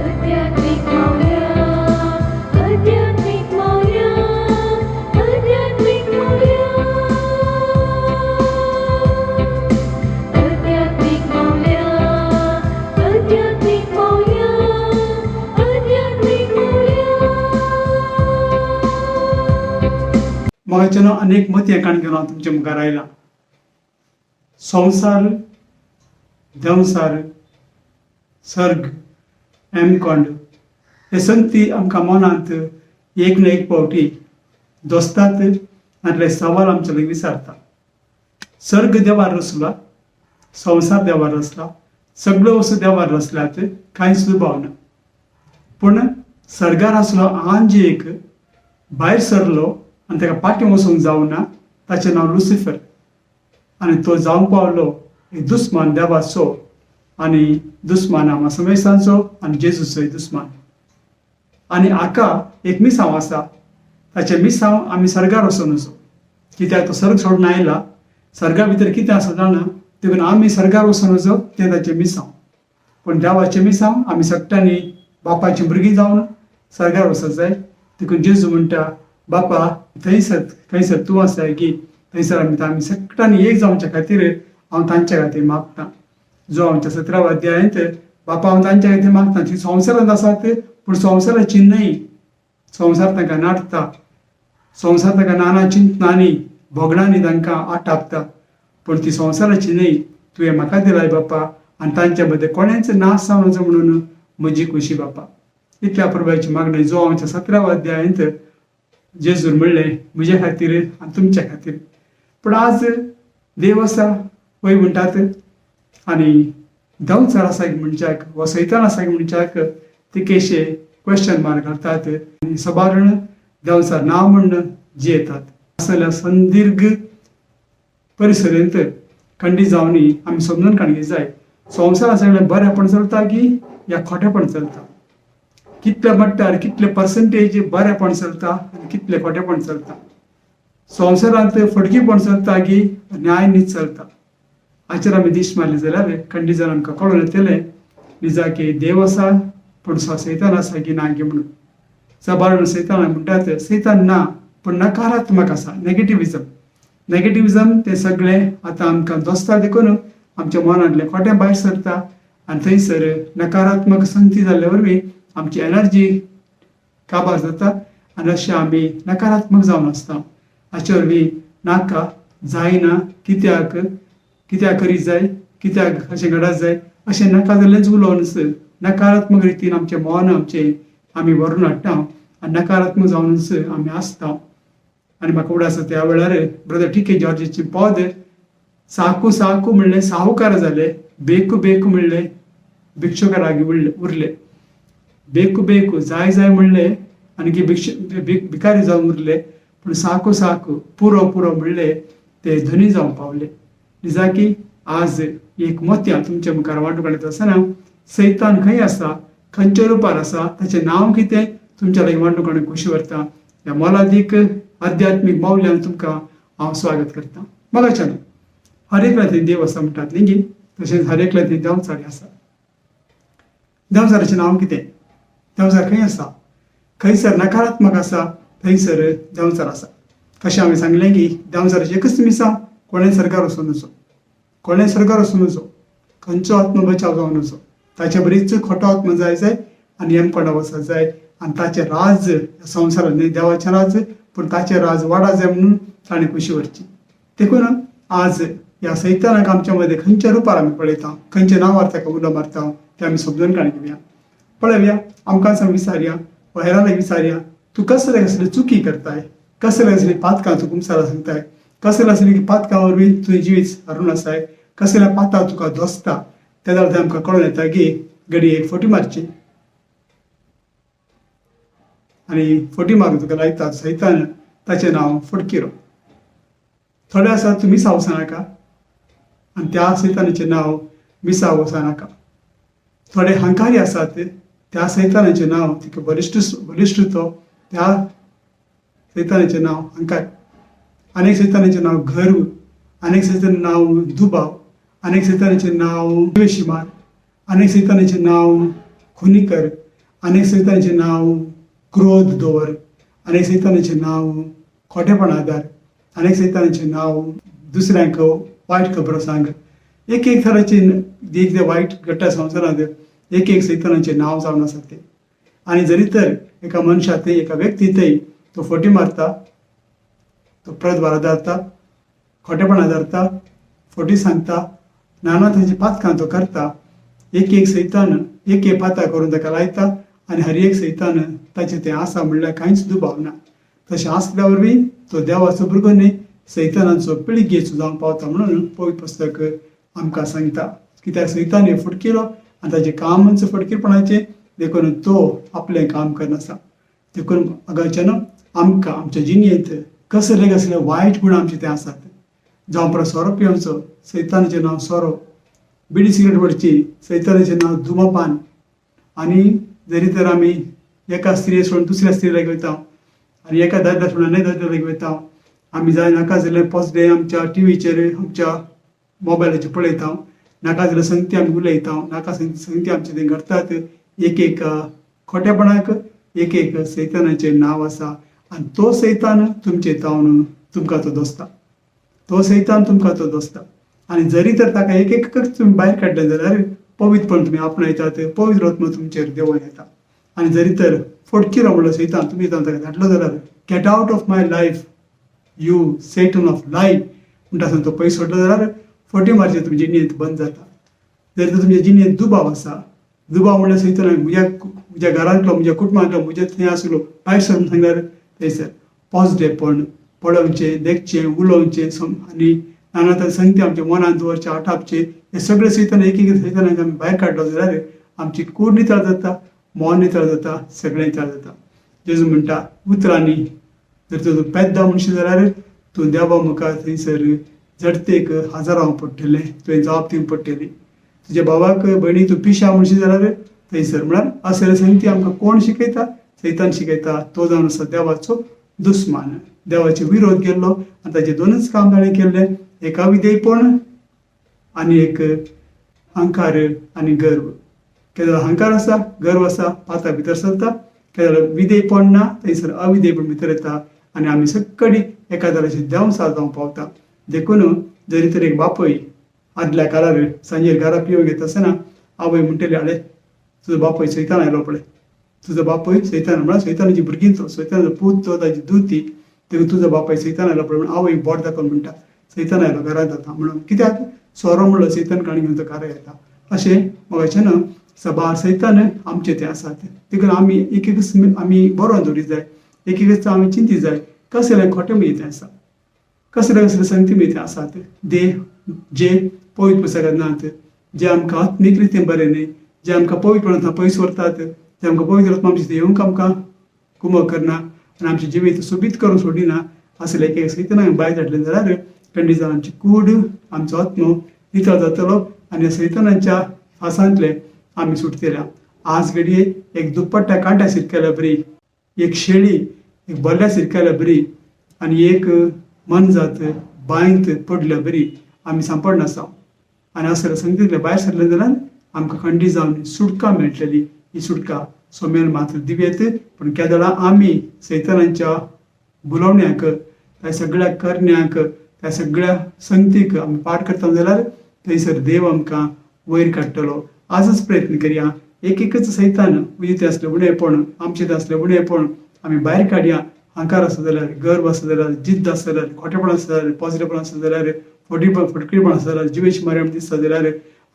आध्यात्मिक मावल्या, आध्यात्मिक मावल्या, आध्यात्मिक मावल्या, आध्यात्मिक मावल्या, आध्यात्मिक मावल्या, आध्यात्मिक मावल्या. मोगाचें अनेक मती काण घेवन हांव तुमच्या मुखार आयलां. संवसार, देंवसार, सर्ग, हेमकोंड हे संगती आमकां मनांत एक ना एक फावटी दोसतात आनी सवाल आमचे लागीं विचारता. सर्ग देवार रचला, संवसार देवार रचला, सगळ्यो वस्तू देवार रचल्यात, कांयच दुबाव ना. पूण सर्गार आसलो आंज एक भायर सरलो आनी ताका फाटीं वचूंक जावना. ताचें नांव लुसिफर आनी तो जावंक पावलो एक दुस्मान देवाचो आनी दुस्मान आमा समेस्तांचो आनी जेजूचोय दुस्मान. आनी हाका एक मिसांव आसा. ताचें मिसांव आमी सर्गार वचूं नजो, कित्याक तो सर्ग सोडून आयला. सर्गा भितर कितें आसा जाणा, देखून आमी सर्गार वचूं नजो, तें ताचें मिसांव. पूण देवाचें मिसांव आमी सगळ्यांनी बापाचीं भुरगीं जावन सर्गार वचत जाय. देखून जेजू म्हणटा, बापा, थंयसर खंयसर तूं आसाय की थंयसर आमी सगळ्यांनी एक जावच्या खातीर हांव तांच्या खातीर मागतां. जो आमच्या 17व्या अध्यायांत, बापा, हांव तांच्या खातीर मागता. ती संवसारांत आसात पूण संवसाराची न्हय. संवसार तांकां नाडटा, संवसार तांकां नाना चिंतनांनी भोगणांनी तांकां आटापता, पूण ती संवसाराची न्हय. तुवें म्हाका दिलाय बापा आनी तांच्या मदें कोणेंच नाश जावं नजो म्हणून म्हजी खुशी बापा. इतल्या प्रभाची मागणी जो आमच्या 17व्या अध्यायांत जेजूर म्हणलें, म्हज्या खातीर आनी तुमच्या खातीर. पूण आज देव आसा वय म्हणटात आनी देंवचार आसा म्हणच्याक वा सैतान आसा म्हणच्याक तिकेशे क्वेश्चन मार्क घालतात आनी सबारण देंवचार ना म्हण जियेतात. आसल्या संदीर्घ परिसरेंत खंडीत जावनी आमी समजून काडूंक जाय, संवसारांत सगळें बरेंपण चलता की या खोटेपण चलता. कितले मट्टार, कितले पर्संटेज बरेंपण चलता आनी कितले खोटेपण चलता. संवसारांत फटकीपण चलता की न्याय नीत चलता, हाचेर आमी दीश मारली जाल्यार खंडीत जावन आमकां कळून येतलें निजाकी देव आसा पूण सैतान आसा की ना की म्हणून. सबारण सैतान म्हणटात, सैतान ना पूण नकारात्मक आसा, नेगेटिविजम. नेगेटिविजम तें सगळें आतां आमकां दोसता, देखून आमच्या मनांतलें खोटें भायर सरता आनी थंयसर नकारात्मक संगती जाल्ले वरवीं आमची एनर्जी काबार जाता आनी अशें आमी नकारात्मक जावन आसता. हाचे वरवीं नाका, जायना, कित्याक, कित्याक करीत जाय, कित्याक अशें घडत जाय, अशें नाका जाल्लेंच उलोवनच नकारात्मक रितीन आमचें मन आमचें आमी व्हरून हाडटा आनी नकारात्मक जावनच आमी आसता. आनी म्हाका उगडास आसा त्या वेळार ब्रदर टी के जॉर्जीचें पद, साकू साकू म्हणलें साहुकार जाले, बेकू बेकू म्हणलें भिक्षुकारागी उरले, बेकू बेकू जाय जाय म्हणलें आनी की भिकारी जावन उरले, पूण साकू साकू पुरो पुरो म्हणलें ते धनी जावंक पावले. निजाकी आज एक मोतयां तुमच्या मुखार वांटूंक काडटा आसतना सैतान खंय आसा, खंयच्या रुपार आसा, ताचें नांव कितें, तुमच्या लागीं वांटूंक काडून खुशी व्हरता. ह्या मोलादीक आध्यात्मीक मावल्यान तुमकां हांव स्वागत करता. मोगाच्यान हर एकल्या थंय देव आसा म्हणटात न्ही, तशेंच हर एकल्या थंय देंवचारी आसा. देंवचाराचें नांव कितें, देंवचार खंय आसा, खंयसर नकारात्मक आसा थंयसर देंवचार आसा. कशें हांवें सांगलें की देंवचाराचें एकच मिसांव, कोणें सरकार वचूं नजो, कोणें सरकार वचूं नजो, खंयचो आत्म बचाव जावं नजो, ताचे बरीच खोटो आत्म जाय जाय आनी यमकोंडा वचत जाय आनी ताचें राज संवसारांत न्हय देवाचें राज पूण ताचें राज वाडा जाय म्हणून ताणें खुशी व्हरची. देखून आज ह्या सैतानाक आमच्या मदें खंयच्या रुपार आमी पळयता, खंयच्या नांवार ताका उलो मारता तें आमी समजून काडून घेवया. पळोवया, आमकां सांग विचारया वा हेरांक विचारया, तूं कसले कसले चुकी करताय, कसले कसली पातकां तूं कुमसारा सांगताय, कसले कसली पातकां वरवीं तुवें जिवीत हारून आसाय, कसल्या पातां तुका दोसता, तेन्ना तें आमकां कळून येता की घडी एक फटी मारची आनी फटी मारून तुका लायता सैतान, ताचें नांव फटकिरो. थोडे आसा तूं मिसाव वचनाका आनी त्या सैतानाचें नांव मिसाव वचनाका. थोडे हंकारी आसात, त्या सैतानाचें नांव तिका बलिश्ट बलिश्ट तो, त्या सैतानाचें नांव हंकार. अनेक सैतानाचें नांव गर्व, अनेक सैतानाचें नांव दुबाव, अनेक सैतानाचें नांव द्वेशीमार, आनी एक सैतानाचें नांव खुनी कर, आनी एक सैतानाचें नांव क्रोध दवर, आनी एक सैतानाचें नांव खोटेपण आदार, आनी एक सैतानाचें नांव दुसऱ्यांक वायट खबरो सांग. एक एक थराचे एक जे वायट घडटा संवसारांत एक एक सैतानाचें नांव जावन आसा तें. आनी जरी तर एका मनशा थंय, एका व्यक्ती थंय तो फटी मारता, तो प्रदभार आदारता, खोटेपण आदारता, फटी सांगता, नाना तरेची पातकां तो करता, एक एक सैतान एक एक पाता करून ताका लायता आनी हर एक सैतान ताचें तें आसा म्हणल्यार कांयच दुबाव ना. तशें आसल्या वरवीं तो देवाचो भुरगो न्ही, सैतानाचो पिळगेचो जावंक पावता म्हणून पवित्र पुस्तक आमकां सांगता. कित्याक सैतान हें फटकिरो आनी ताचें कामच फटकीरपणाचें, देखून तो आपलें काम करनासा. देखून अगाच्यान आमकां आमच्या जिणेंत कसले कसले वायट गूण आमचे ते आसात, जावं परत सोरो पिवचो, सैतानाचें नांव सोरो, बिडी सिगरेट ओडची, सैतानाचें नांव धुमपान. आनी जरी तर आमी एका स्त्रिये सोडून दुसऱ्या स्त्रिये लागीं वयता आनी एका दादल्या सोडून आनी दादल्या लागीं वयता, आमी जाय नाका जाल्ले पोसडे आमच्या टिवीचेर आमच्या मोबायलाचेर पळयता, नाका जाल्ले संगती आमी उलयता, नाका संगती आमचे थंय घडटात. एक एक खोटेपणाक एक एक सैतानाचें नांव आसा आनी तो सैतान तुमचे तावन तुमकां तो दोसता, तो सैतान तुमकां तो दोसता. आनी जरी तर ताका एक एक तुमी भायर काडलें जाल्यार पवित्रपण तुमी आपणायतात, पवित्र आत्मा तुमचेर देंवोन येता. आनी जरी तर फटकिरो म्हणलो सैतान तुमी ताका धाडलो जाल्यार get out of my life you Satan of life म्हणटा आसतना तो पयस सोडलो जाल्यार फटी मारचें तुमचे जिणेंत बंद जाता. जरी तर तुमच्या जिणेंत दुबाव आसा, दुबाव म्हणल्यार सैतान म्हज्या म्हज्या घरांतलो, म्हज्या कुटुंबांतलो, म्हज्या थंय आसलो भायर सर सांगल्यार थंयसर पॉझिटिवपण पळोवचें, देखचें, उलोवचें आनी नाना तरे संगती आमच्या मनांत दवरचें, आटापचें, हें सगळें सैतान एक एक सैतानाक आमी भायर काडलो जाल्यार आमची कूड नितळ जाता, मन नितळ जाता, सगळें नितळ जाता. जेजू म्हणटा उतरांनी जर तूं पेद्दा म्हणशी जाल्यार तूं देवा मुखार थंयसर झडतेक हजारांव पडटलें, तुवें जबाब दिवंक पडटली. तुज्या भावाक भयणीक तूं पिशा म्हणशी जाल्यार थंयसर म्हळ्यार असले संगती आमकां कोण शिकयता? सैतान शिकयता. तो जावन आसा देवाचो दुस्मान, देवाचे विरोध केल्लो आनी ताचें दोनूच काम ताणें केल्लें, एक अविधेयपण आनी एक अहंकार आनी गर्व. केदो अहंकार आसा, गर्व आसा, पाता भितर सरता, केदो विधेयपण ना थंयसर अविधेयपण भितर येता आनी आमी सगळी एका तरेचे देंवचार जावंक पावता. देखून जरी तर एक बापूय आदल्या काळार सांजेर घरा पिवंक येता आसतना आवय म्हणटली, आळे तुजो बापूय सैतान आयलो पळय, तुजो बापूय सैतान, म्हळ्यार सैतानाची भुरगीं तो, सैतानाचो पूत तो, ताजी दूत ती, देखून तुजो बापूय सैतान आयलो पळय म्हणून आवय बोट दाखोवन म्हणटा सैतान आयलो घरांत आतां म्हणून. कित्याक सोरो म्हणलो सैतान काणी घेवन तो घरा येता. अशें मोगाचें सबार सैतान आमचे ते आसात. देखून आमी एक एकच आमी बरोवन दवरीत जाय, एक एकच आमी चिंती जाय कसलें खोटें म्हणजे तें आसा, कसले कसले संगती म्हणजे तें आसात दे जे पवित्र पुस्तकांत नात, जे आमकां आत्मीक रितीन बरें न्ही, जे आमकां पवित्रपणांत पयस व्हरतात, जे आमकां पवित्र आत्मा आमचे येवंक आमकां कुमक करना आनी आमचें जिवीत सोबीत करून सोडिना, असले एक एक सैतान भायर धाडलें जाल्यार खंडीत जावन आमची कूड, आमचो आत्मो नितळ जातलो आनी सैतानाच्या फासांतले आमी सुटतले. आज घडये एक दुप्पट्ट्या कांट्या सिरकेल्या बरी, एक शेळी एक बल्ल्या सिरकेल्या बरी आनी एक मनजात बांयत पडल्या बरी आमी सांपडनासा. आनी असले संगतींतले भायर सरले जाल्यार आमकां खंडीत जावन सुटका मेळटली. ही सुटका सोमेल मात्र दिवयेत, पूण केदळा आमी सैतानाच्या बुलोवण्याक, त्या सगळ्या करण्यांक, त्या सगळ्या संगतीक आमी पाठ करता जाल्यार थंयसर देव आमकां वयर काडटलो. आजच प्रयत्न करया, एक एकच सैतान उजिते आसलें उणेपण, आमचें आसलें उणेपण आमी भायर काडया. अहंकार आसा जाल्यार, गर्व आसा जाल्यार, जिद्द आसा जाल्यार, खोटेपण आसा जाल्यार, पॉझिटिवपण आसा जाल्यार, फटकीपण आसा जाल्यार, जिवेश मरण दिसता जाल्यार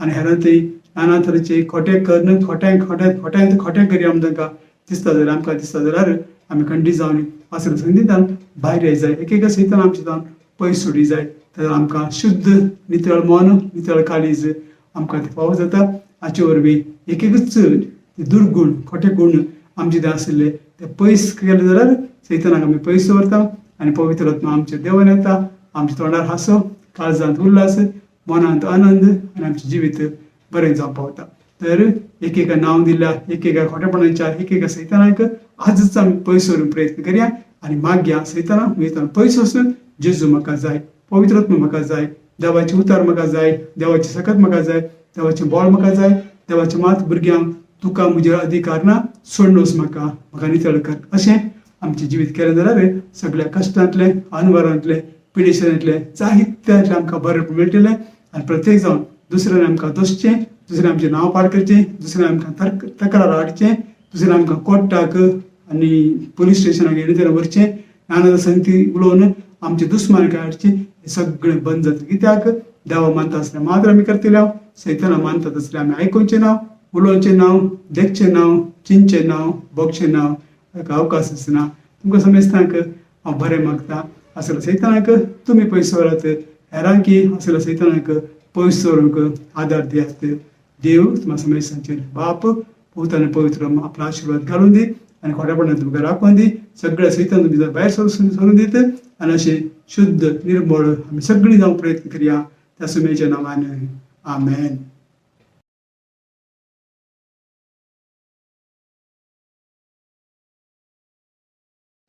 आनी हेरांतय नाना तरेचे खोटे कर्ण खोट्यांक खोट्यांत खोट्यांत खोटें करया आमी तांकां दिसता जाल्यार, आमकां दिसता जाल्यार आमी खंडीत जावन असले संगीतान भायर येय जाय. एक एक सैतान आमचे जावन पयस सोडी जाय, तर आमकां शुद्ध नितळ मन, नितळ काळीज आमकां ते फावो जाता. हाचे वरवीं एक एकूच दुर्गूण, खोटे गूण आमचे ते आशिल्ले ते पयस केले जाल्यार सैतानाक आमी पयस दवरता आनी पवित्र आत्मा आमचे देवन येता, आमच्या तोंडार हांसो, काळजांत उल्हास, मनांत आनंद आनी आमचें जिवीत बरें जावंक पावता. तर एक एका नांव दिल्या, एक एका खोटेपणाच्या, एक एका सैतानाक आजच आमी पयस व्हरूंक प्रयत्न करया आनी मागया, सैताना वयताना पयस वचून जेजू म्हाका जाय, पवित्र आत्मा म्हाका जाय, देवाचें उतर म्हाका जाय, देवाची सकत म्हाका जाय, देवाचें बळ म्हाका जाय, देवाच्या मात भुरग्यांक तुका म्हजेर अधिकार ना, सोडनोस म्हाका, म्हाका नितळ कर. अशें आमचें जिवीत केलें जाल्यार सगळ्या कश्टांतलें, अनवरांतलें, पिडेशनांतलें, जायत्यांतलें आमकां बरें मेळटलें. आनी प्रत्येक जावन दुसऱ्यान आमकां दोसचें, दुसऱ्यान आमचें नांव पाड करचें, दुसऱ्यान आमकां तक्रार हाडचें, दुसऱ्यान आमकां कोर्टाक आनी पुलीस स्टेशनाक येणे तेन्ना व्हरचें, नाना संगती उलोवन आमचे दुस्मान काय हाडचें, हें सगळें बंद जातलें. कित्याक देवा मानता आसल्यार मात्र आमी करतले, सैताना मानतात आसल्यार आमी आयकुचें ना, उलोवचें ना, देखचें ना, चिंतचें ना, भोगचें ना, ताका अवकाश आसना. तुमकां समेस्तांक हांव बरें मागता. असल्या सैतानाक तुमी पयस दवरात, हेरांकी असल्या सैतानाक पयस दवरूंक आदार दियात. देव तुमकां समेस्तांचेर बाप, पूत आनी पवित्र आपलो आशिर्वाद घालून दी आनी खोटेपणान तुमकां राखून दी. सगळ्या सैतान तुमी भायर सरून दित आनी अशें शुद्ध निर्मळ आमी सगळीं जावंक प्रयत्न करया. त्या सुमेच्या नांवान, आमेन.